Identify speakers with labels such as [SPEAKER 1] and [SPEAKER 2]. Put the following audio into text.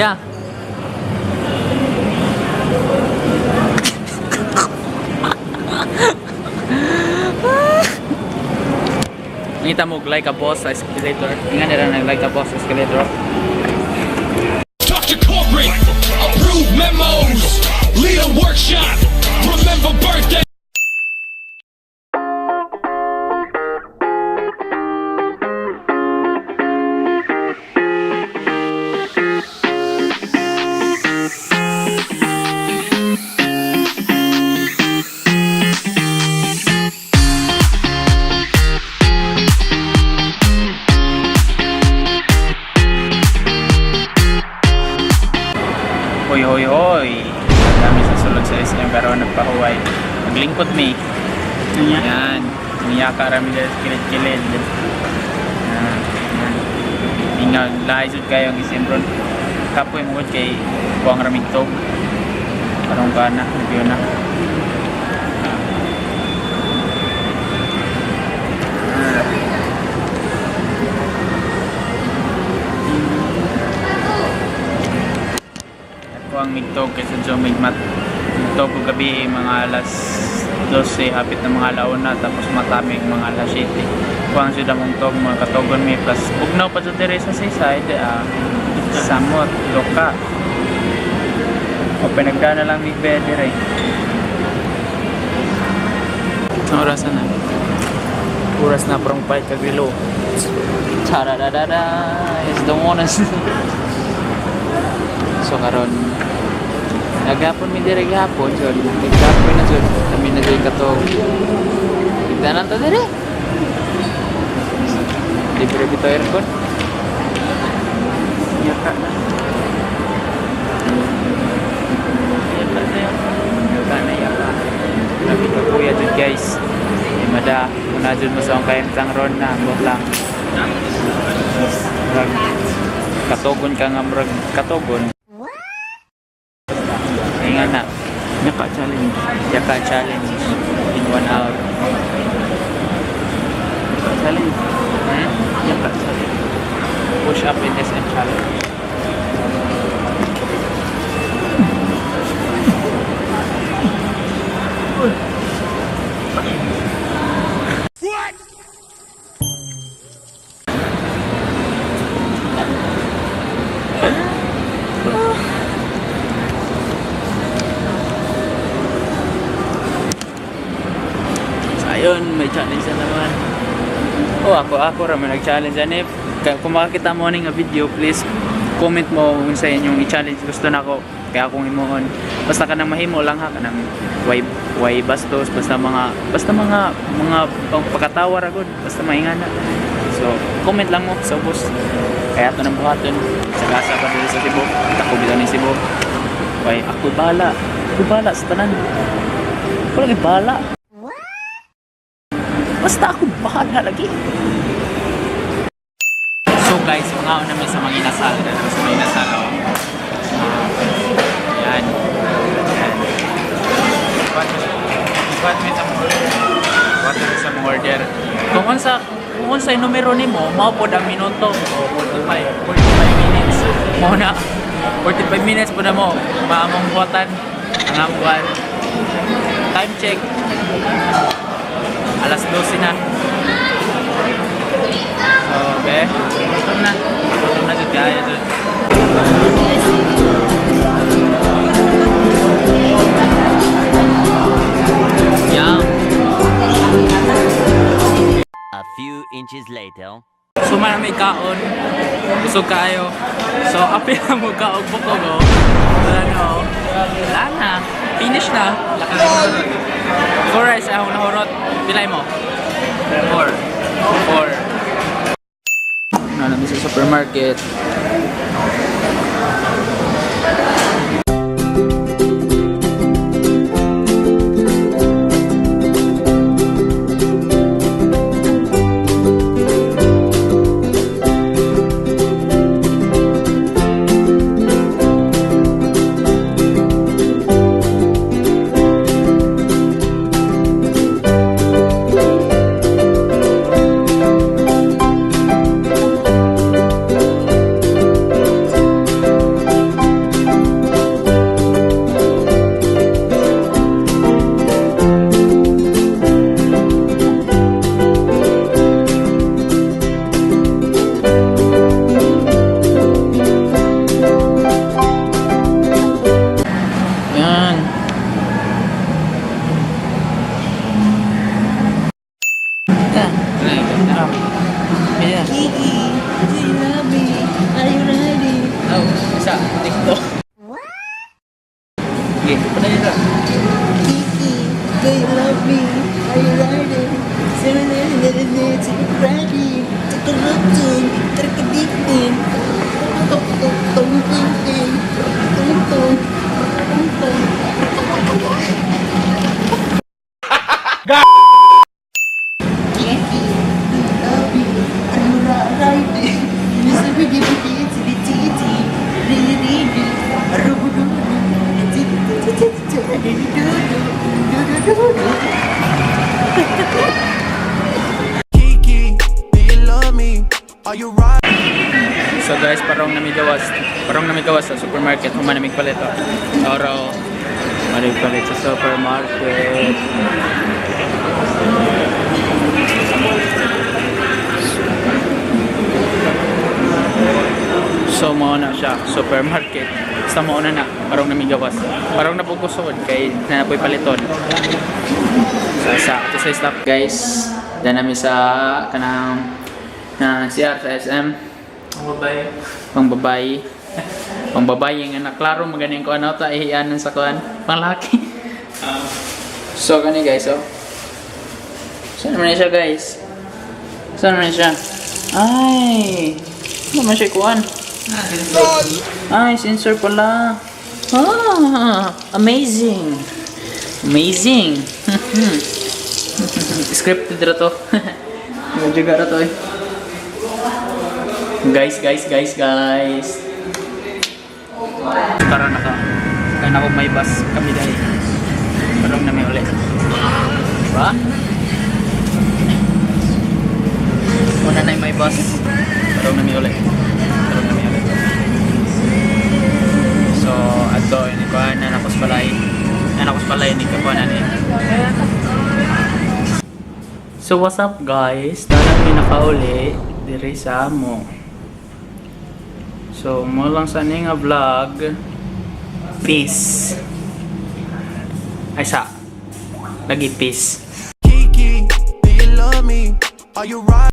[SPEAKER 1] Yeah. Ngita mo like a boss sa escalator. Nga nila nag like a boss sa escalator.
[SPEAKER 2] Talk to corporate, approve memos, lead a workshop, remember birthday.
[SPEAKER 1] Hoy, hoy, hoy. Dami sa sulod sa SM pero nagpahuway. Naglingkod mi. Yan. Niyaka rami dahil sa kilid-kilid. Yan. Yan. Ingat, lahi sud kayo ang SM ron. Kapoy mo gud kay kuang ramig tog. Karong ka na, review na. Ako ang migtog kaysa jo migmat. Migtog ko gabi mga alas 12, hapit na mga alauna, tapos matamig mga alas 7. Kuang sila mong tog, mga katogon mi, plus bugnaw pa jud diri sa seaside, ah, samot, loka. O pinagdana lang mig bed dire. Ang oras na? Oras na parang 5 kagrilo. Charadadada, is the one. So karon nagapon mi dire gihapon jud. Nagkapoy na jud. Kami na jud katog. Tigdanan ta dire. Libre bitaw aircon. Yaka na. Yaka na yun. Yaka na yaka. Grabe ka kuya jud, guys. Di mada una jud mo sa akong kahimtang ron na ambot lang. Murag katogon ka nga murag katogon. Ingat na.
[SPEAKER 3] Yaka challenge.
[SPEAKER 1] Yaka challenge in 1 hour.
[SPEAKER 3] Yaka challenge.
[SPEAKER 1] Hmm?
[SPEAKER 3] Yaka challenge.
[SPEAKER 1] Push up in SM challenge. So ayun, may challenge na naman. Oh, ako ra may nag-challenge ani. Kung makakita mo ani nga video, please comment mo kung sa inyong i-challenge gusto nako kaya akong himuon. Basta kanang mahimo lang ha, kanang way bastos, basta mga pagkatawa ra gud, basta maingana. So, comment lang mo sa ubos. Kaya ato nang buhaton. Sa gasa pa diri sa Cebu, tako bitaw ni Cebu. Way ako bahala. Ako bahala sa tanan. Ako lagi bahala. Basta ako bahala lagi. So guys, mga namin sa mga inasal. Dito sa mga inasal. Oh. Yan. Yan. Buhat mi sa mga order. Buhat mi sa mga order. Kung unsa yung numero nimo, mao pod ang minuto. O 45, 45 minutes. Mao na 45 minutes po na mo maamong buhatan ang among time check. Alas 12 na. So, okay. Gutom na. Gutom na jud kaayo jud. Yum.
[SPEAKER 4] A few inches later.
[SPEAKER 1] So man may kaon. Busog kaayo. So apil na mo kaog bukog oh. Wala na oh. Wala na. Finish na. Four rice akong nahurot. Pilay mo? Four. Four. Ano namin sa supermarket. Sa TikTok. Okay, padayon ra.
[SPEAKER 5] Kiki, do you love me? Are you riding? Tung. Kiki, do you love me? Are you riding?
[SPEAKER 6] Kiki, do you love me? Are you riding?
[SPEAKER 1] So guys, parang namigawas. Parang namigawas sa supermarket. Human namig palit, oh. Oro. Manig palit sa supermarket. So mao na siya, supermarket. Basta mao na na, parang namigawas. Parang napugusod kay na napoy paliton. So sa ito sa stop guys. Dan namin sa kanang na CR sa SM.
[SPEAKER 3] Ang babae.
[SPEAKER 1] Pang babae. Pang babae nga na klaro maganing ko ano ta ihianan sa kuan. Panglaki. So kani guys, oh. Saan naman na siya, guys? Saan naman na siya? Ay! Ano naman siya kuan? Ay, sensor pala. Ah, amazing. Amazing. Scripted ra to. Medyo ra to eh. Guys, guys, guys, guys. Karon naka kaya na may bus kami dahil. Parang na may ulit. Diba? Una na may bus. Parang na may ulit. Parang na may ulit. So, ato ini ko na nakos balay. Na nakos balay ni ko na ni. So what's up, guys? Tanan mi nakauli diri sa amo. So mo lang sa ni nga vlog. Peace. Ay sa. Lagi peace.
[SPEAKER 6] Kiki, do you love me? Are you riding?